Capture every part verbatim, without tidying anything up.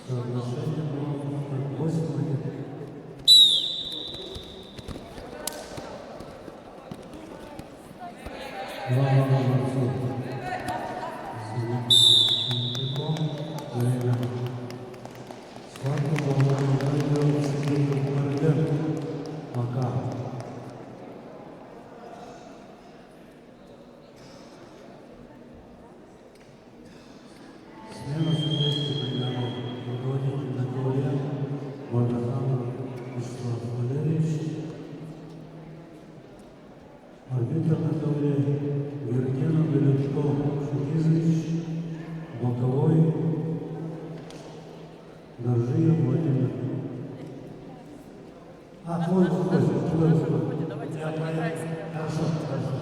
Соотношение было восемь один. Два балла борцу. Время. Схватку по правилам правил Сергей Купаргин. Пока. Смена судейских приговоров. Руководитель на ковре Мордаханов Вячеслав Валерьевич. Арбитр на ковре Гергенов Величко Чингизович, боковой Доржиев Владимир. А, твой, твой, твой, твой. Я понял. Хорошо, хорошо.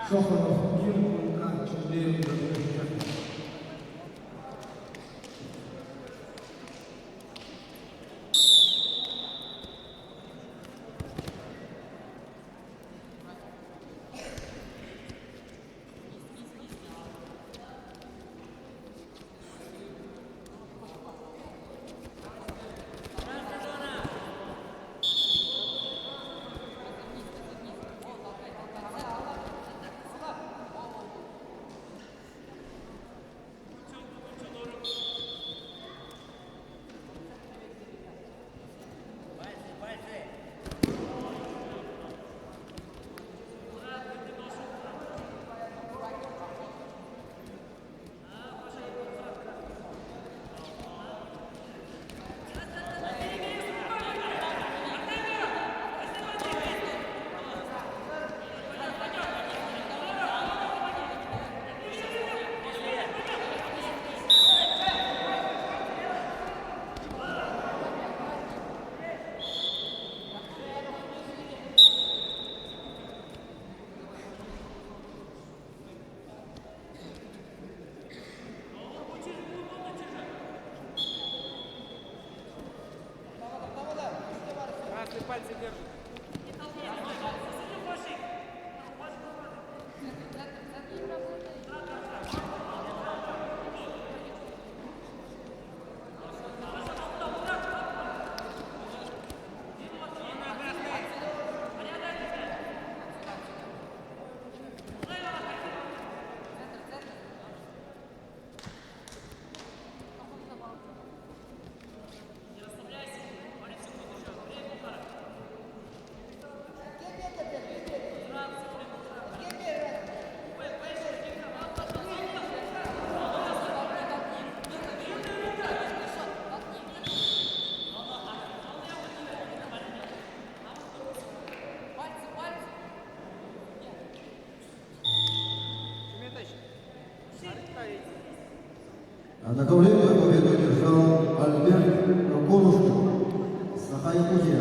Шохов Ким, Кункан Чимлеев, Доржиев. Красный пальцы держит. А на ковре победу одержал Альберт Проконушкин, Саха-Якутия.